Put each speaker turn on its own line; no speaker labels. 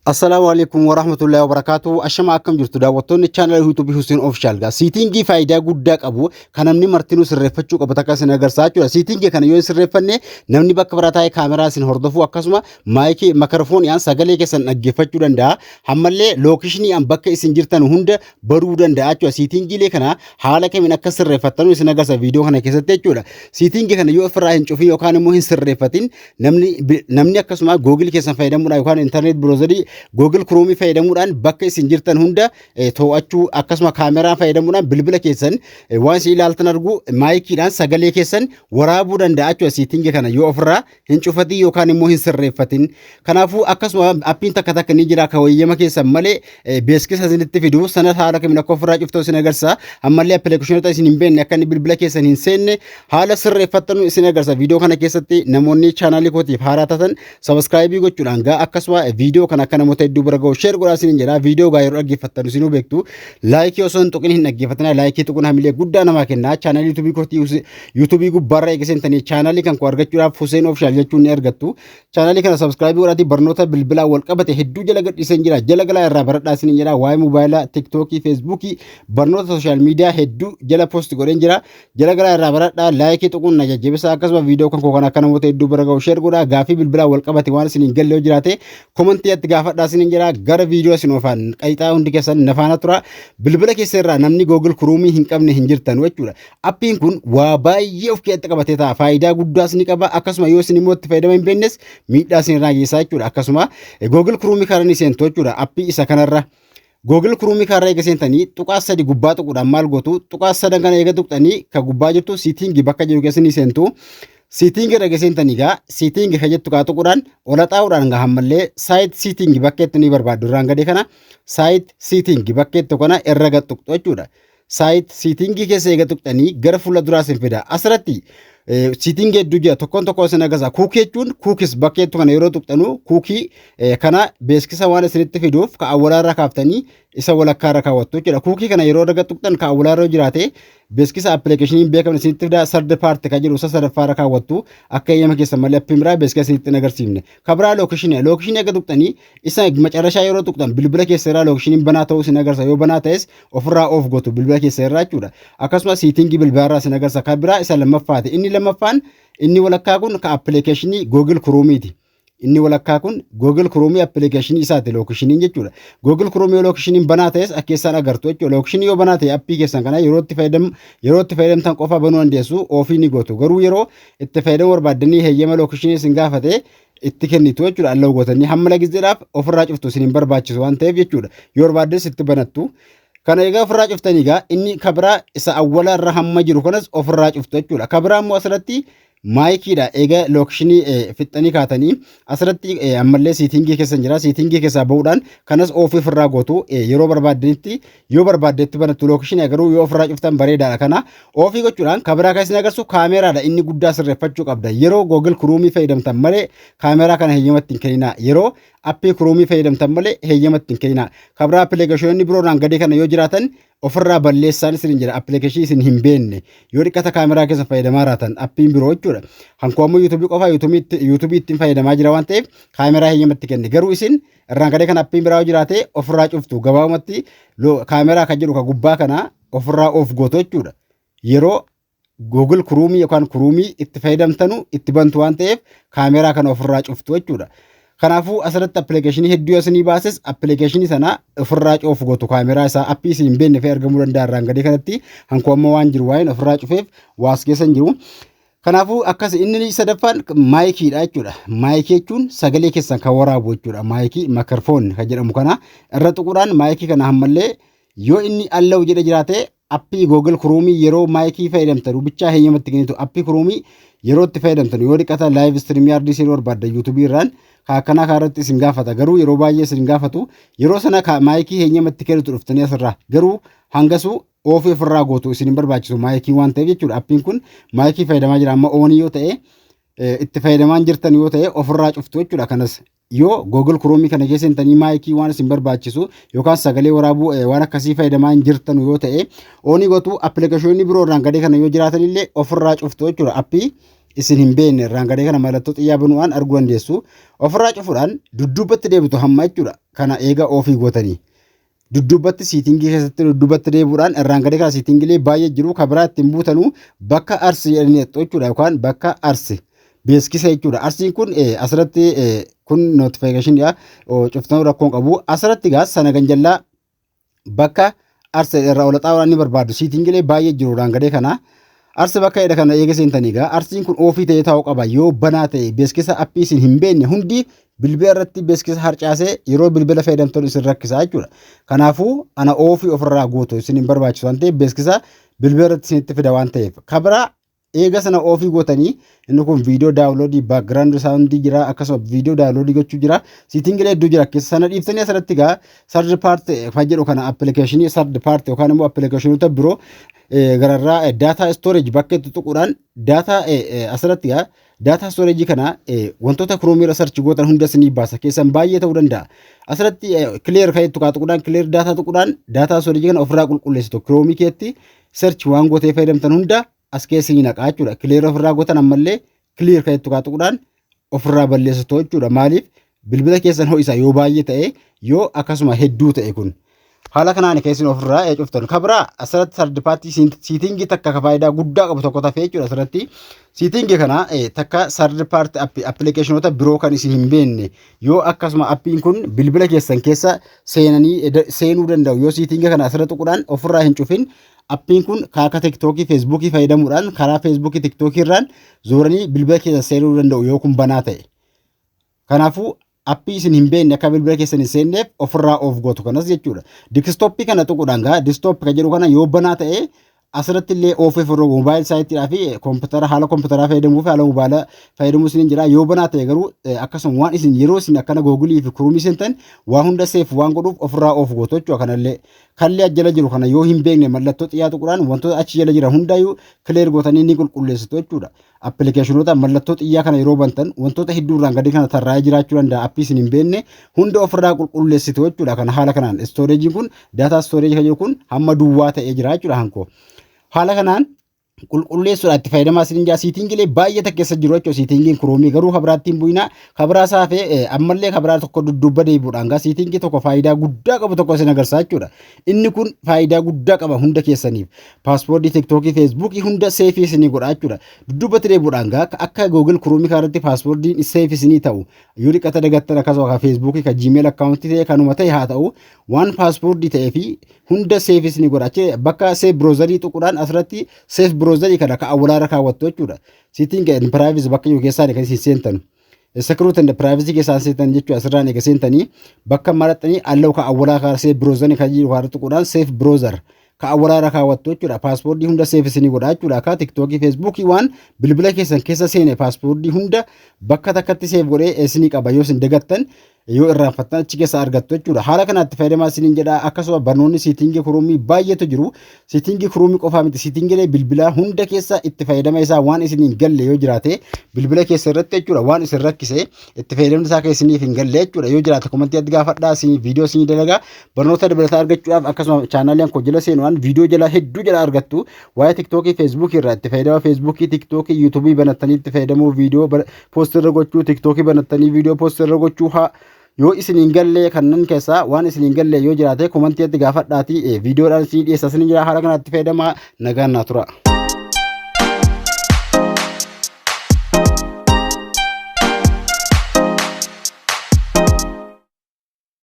Assalaamu alaikum warahmatullahi wabarakatuh. Ashama, akkam jirtu daawwattoonni chaanala YouTube Hussein Official gaa? Setting faayidaa guddaa qabu kan namni martinuu sirreeffachuu qabu takka isin agarsiisaa jechuudha. Setting kana yoo hin sirreeffanne, namni bakka biraa taa'ee kaameraa isin hordofuu, akkasuma maayikii makarafooniyaan sagalee keessan dhaggeeffachuu danda'a. Ammallee lookishiniidhaan bakka isin jirtan hunda baruu danda'a jechuudha. Settingiilee kana haala kamiin akka sirreeffattanu isin agarsiisa viidiyoo kana keessatti jechuudha. Setting kana yoo ofirraa hin cufin yookaan immoo hin sirreeffatin, namni akkasuma Google keessan fayyadamuudhaan yookaan internet browserii Google Chrome fayyadamuudhaan bakka isin jirtan hunda to'achuu, akkasuma kaameraa fayyadamuudhaan bilbila keessan waan isin ilaaltan argu, maayikiidhaan sagalee keessan waraabuu danda'a jechuudha. Setting kana yoo ofirraa hin cufatin yookaan immoo hin sirreeffatin. Kanaafuu akkasuma appiin takka takka ni jira kan wayyama keessan malee beeksisa isinitti fidu. Sana haala kamiin akka ofirraa cuftu isin agarsiisa. Ammallee appilikeeshinoota isin hin beekne akka inni bilbila keessan hin seenne haala sirreeffattanu isin agarsiisa viidiyoo kana keessatti. Namoonni chaanaalii kootiif haaraa taatan subscribe gochuudhaan gaa, akkasuma viidiyoo kana akka namoota hedduu bira ga'u share godhaa isiniin jedha. Viidiyoo gaa yeroo dhaggeeffattan isinuu beektu, like osoo hin tuqin hin dhaggeeffatina. Like tuquun hamilee guddaa namaa kenna. Chaanaalii YouTube kootii YouTube gubbaarra eegisentanii chaanaalii kan koo argachuudhaaf Hussein Official jechuun ni argattu. Chaanaalii kana subscribe godhaatii barnoota bilbilaa wal qabate hedduu jala gadhiiseen jira, jala galaa irraa baradhaa isiniin jedha. Waa'ee mobaayilaa, TikTokii, Facebookii, barnoota social media hedduu jala post godheen jira, jala galaa irraa baradhaa. Like tuquun na jajjabeessa. Akkasuma viidiyoo kan koo kana akka namoota hedduu bira ga'u share godhaa. Gaafii bilbilaa wal qabate waan isin hin galle yoo jiraate comment atti gaafadhaa isiniin jira. Gara viidiyoo isin oofaan qayxaa, hundi keessan nafaana tura. Bilbila keessa irraa namni Google Chrome hin qabne hin jirtan jechuudha. Appiin kun waa baay'ee of keessatti qabatee ta'a. Faayidaa guddaas ni qaba. Akkasuma yoo isin immoo itti fayyadama hin beeknes, miidhaa isin irraa geessaa jechuudha. Akkasuma Google Chrome karaa ni seentu jechuudha. Appii isa kanarra. Google Chrome karaa eega seentanii, tuqaa sadi gubbaa tuquudhaan maal gootu? Tuqaa sadan kana eega tuqxanii, ka gubbaa jirtu setting bakka jiru keessa ni seentu. Setting irra seentanii gaa, setting ka jettu kaa tuquudhaan ola xaa'uudhaan gaa, ammallee site setting bakka itti ni barbaaddu. Irraan gadee kana site setting bakka itti kana irra gad tuqxu jechuudha. Site setting keessa eega tuqxanii, gara fuula duraa isin fida. Asirratti setting hedduu jira, tokkoon tokko isin agarsiisa. Cookie jechuun cookies bakka jettu kana yeroo tuqxanu, cookie kana beeksisa waan isinitti fiduuf ka awwalaa irra kaaftanii isa walakkaa irra kaawwattu jechuudha. Cookie kana yeroo irra tuqxan, ka awwalaa irra jiraate beeksisa appilikeeshiniin beekamne isinitti fida. Third party kan jedhu isa sadaffaa irra kaawwattu, akka eeyyama keessan malee appiin biraa beeksisa isinitti hin agarsiifne. Ka biraa location. Location akka tuqxanii isa macarrashaa yeroo tuqxan, bilbila keessa irraa locationiin banaa ta'uu isin agarsiisa. Yoo banaa ta'es ofirraa off gootu bilbila keessa irraa jechuudha. Akkasuma setting bilbilaa irraa isin agarsiisa. Ka biraa isa lammaffaati. Inni lammaffaan, inni walakkaa kun ka appilikeeshinii Google Chromeeti. Inni walakkaa kun Google Chrome appilikeeshinii isaati locationiin jechuudha. Google Chrome yoo locationiin banaa ta'es akka keessaan agartu jechuudha. Location yoo banaa ta'e, appii keessan kana yeroo itti fayyadamtan qofa banuu dandeessu, off ni gootu. Garuu yeroo itti fayyadamuu barbaaddanii heeyyama location isin gaafate itti kennitu jechuudha. Allow gootanii hamma lagizeedhaaf ofirraa cuftu, isin hin barbaachisu waan ta'eef jechuudha. Yoo barbaaddes itti banattu. Kana egaa ofirraa cuftanii egaa, inni kabiraa isa awwala irra hamma jiru kanas ofirraa cuftu jechuudha. Kabiraa immoo asirratti maayikiidha. Egaa location fixxanii kaatanii, asirratti ammallee setting keessa jira. Setting keessaa bahuudhaan kanas off ofirraa gootu. Yeroo barbaaddanitti, yoo barbaaddetti banattu location, garuu yoo ofirraa cuftan bareedaadha. Kana off gochuudhaan kabiraa kan isin agarsiisu kaameeraadha. Inni guddaa sirreeffachuu qabda. Yeroo Google Chrome fayyadamtan malee kaameraa kana heeyyamatti hin kenninaa. Yeroo appii Chrome fayyadamtan malee heeyyamatti hin kenninaa. Kabiraa appilikeeshinoonni biroodhaan gadii kana yoo jiraatan ofirraa balleessaan isin jira. Appilikeeshinii isin hin beekne yoo dhiqata kaameraa keessa fayyadamaa raatan, appiin biroo jechuudha. Hankoo ammoo YouTube qofaa YouTube ittiin fayyadamaa jira waan ta'eef kaameraa heeyyamatti kenne. Garuu isin irraan gadee kan appiin biraa yoo jiraate ofirraa cuftu. Gabaabumatti kaameraa kan jedhu ka gubbaa kana ofirraa off gootu jechuudha. Yeroo Google Chrome yookaan Chrome itti fayyadamtanu itti bantu waan ta'eef kaameraa kana ofirraa cuftu jechuudha. Kanaafuu asirratti appilikeeshinii hedduu isinii baases, appilikeeshinii sana ofirraa off gootu. Kaameraa isaa appii isin hin beekne fa'ii argamuu danda'a irraan gadee kanatti. Hankoo ammoo waan jiru waa'een ofirraa cufeef waas keessa hin jiru. Kanaafuu akkas. Inni sadaffaan maayikiidha jechuudha. Maayikii jechuun sagalee keessan kan waraabu jechuudha. Maayikii, microphone kan jedhamu kana irra tuquudhaan maayikii kana ammallee yoo inni allow jedhe jiraate, appii Google Chrome yeroo maayikii fayyadamtan bichaa heeyyamatti kennitu. Appii Chrome yeroo itti fayyadamtan, yoo dhiqata live StreamYard isin barbaadda YouTube irraan akkanaa kaarratti isin gaafata. Garuu yeroo baay'ee isin gaafatu. Yeroo sana maayikii heeyyamatti kennitu dhuftanii asirraa, garuu hangasuu off ofirraa gootu, isin hin barbaachisu maayikii waan ta'eef jechuudha. Appiin kun maayikii fayyadamaa jira amma on yoo ta'e, itti fayyadamaa jirtan yoo ta'e ofirraa cuftu jechuudha. Kanas yoo Google Chrome kana keessa hintanii maayikii waan isin barbaachisu yookaan sagalee waraabuu waan akkasii fayyadamaa hin jirtan yoo ta'e on gootu. Appilikeeshinonni biroo irraan gadee kana yoo jiraatan illee ofirraa cuftu jechuudha. Appii isin hin beekne irraan gadee kana mallattoo xiyyaa banuudhaan arguu dandeessu. Ofirraa cufuudhaan dudduubatti deebitu hamma jechuudha. Kana eega off gootanii, dudduubatti setting keessatti dudduubatti deebi'uudhaan irraan gadee kana settingilee baay'ee jiru kan biraa ittiin buutanuu bakka ads jedhanii jechuudha, yookaan bakka ads beeksisa jechuudha. Adsiin kun asirratti kun notificationiidha. Cuftanuu rakkoon qabu. Asirratti gaa sana ganjallaa bakka ads irraa ol xaa'uudhaan ni barbaadu. Settingilee baay'ee jiru irraan gadee kana. Ads bakka jedha kana eega seentanii gaa adsiin kun off ta'ee taa'uu qaba. Yoo banaa ta'e beeksisa app isin hin beekne hundi bilbila irratti beeksisa harcaasee yeroo bilbila fayyadamtan isin rakkisaa jechuudha. Kanaafuu ana off ofirraa gootu, isin hin barbaachisu waan ta'eef, beeksisa bilbila irratti isinitti fida waan ta'eef. Kabiraa eega sana off gootanii, inni kun video download, background sound jira, akkasuma video download gochuu jira, settingilee hedduu jira keessa. Sana dhiiftanii asirratti gaa third party kan jedhu kana, application third party yookaan immoo applicationoota biroo gararraa data storage bakka itti tuquudhaan data asirratti gaa data storage kana wantoota Chrome irra search gootan hunda isinii baasa, keessan baay'ee ta'uu danda'a. Asirratti clear kan itti tuquudhaan, clear data tuquudhaan data storage kana ofirraa qulqulleessitu. Chrome keetti search waan gootee fayyadamtan hunda as keessa ni naqaa jechuudha. Clear ofirraa gootan, ammallee clear kan itti tuquudhaan ofirraa balleessitu jechuudha. Maaliif? Bilbila keessan ho'isa yoo baay'ee ta'e, yoo akkasuma hedduu ta'e kun. Haala kanaan keessin ofirraa cuftan. Kabiraa asirratti third party setting takka ka faayidaa guddaa qabu tokko tafee jechuudha asirratti. Setting kana takka third party applicationoota biroo kan isin hin beekne yoo akkasuma appiin kun bilbila keessan keessa seenanii seenuu danda'u, yoo setting kana asirra tuquudhaan ofirraa hin cufin, appiin kun kaaka TikTok, Facebook fayyadamuudhaan karaa Facebook, TikTok irraan zooranii bilbila keessa seenuu danda'u yoo kun banaa ta'e. Kanaafuu app isin hin beekne akka bilbila keessan hin seenneef ofirraa off gootu kanas jechuudha. Desktop kana tuquudhaan gaa desktop kan jedhu kana yoo banaa ta'e asirratti illee off ofirra mobile siteiidhaa fi koompitara, haala koompitaraa fayyadamuu fi haala mobaayilaa fayyadamuu isin jira. Yoo banaa ta'e garuu akkasuma waan isin yeroo isin akkana Google fi Chrome seentan waa hunda save waan godhuuf ofirraa off gootu jechuudha kanallee. Kallee jala jiru kana yoo hin beekne mallattoo xiyyaa tuquudhaan wantoota achi jala jiran hundaayyuu clear gootanii ni qulqulleessitu jechuudha. Applicationoota mallattoo xiyyaa kana yeroo bantan wantoota hedduu irraan gadi kana tarraa'ee jiraachuu danda'a. App isin hin beekne hunda ofirraa qulqulleessitu jechuudha. Kana haala kanaan storageiin kun, data storage kan jiru kun hamma duwwaa ta'ee jira jechuudha hankoo. Haala kanaan qulqulleessuudha itti fayyadamaa isin jaa. Settingilee baay'ee takka keessa jiru jechuudha settingiin Chrome, garuu kabiraatti hin bu'ina. Kabiraa saafee ammallee kabiraa tokko dudduuba deebi'uudhaan gaa setting tokko faayidaa guddaa qabu tokko isin agarsiisa jechuudha. Inni kun faayidaa guddaa qaba hunda keessaniif. Password TikTok, Facebook hunda safe isinii godha jechuudha. Dudduubatti deebi'uudhaan gaa akka Google Chrome kanarratti passwordiin safe isinii ta'u, yoo dhiqata dagattan, akkasuma ka Facebook, ka Gmail account ta'e, kanuma ta'e haa ta'u, waan password ta'ee fi hunda safe isinii godha. Achi bakka safe browser tuquudhaan asirratti safe browser kana ka awwalaarra kaawwattu jechuudha. Setting and privacy bakka jiru keessaan kan isin seentan. Security and privacy keessaan seentan jechuudha. Asirraan eega seentanii bakka maraxanii allow ka awwalaa ka safe browser kan jiru kaarra tuquudhaan safe browser ka awwalaarra kaawwattu jechuudha. Password hunda safe isinii godha jechuudha. Akka TikTok, Facebook waan bilbila keessan keessa seene password hunda bakka takkatti save godhee isinii qaba, yoo isin dagattan, yoo irraanfattan achi keessa argattu jechuudha. Haala kanaatti fayyadamaa isiniin jedha. Akkasuma barnoonni setting Chrome baay'eetu jiru. Setting Chrome qofaa miti, settingilee bilbilaa hunda keessa itti fayyadama isaa waan isiniin galle yoo jiraate bilbila keessa irratti jechuudha, waan isin rakkise itti fayyadamni isaa kan isiniif hin galle jechuudha yoo jiraate, comment atti gaafadhaa, isin viidiyoo isinii dalagaa. Barnoota dabalataa argachuudhaaf akkasuma channeliin koo jala seenuudhaan viidiyoo jala hedduu jala argattu. Waa'ee TikTok, Facebook irraa itti fayyadama Facebook, TikTok, YouTube banattanii itti fayyadamuu, viidiyoo post irra gochuu, TikTok banattanii viidiyoo post irra gochuu haa yoo isin hin galle, kanneen keessaa waan isin hin galle yoo jiraate comment atti gaafadhaatii viidiyoodhaan isinii dhiyeessa isin jira. Haala kanatti fayyadamaa, nagaan naa tura.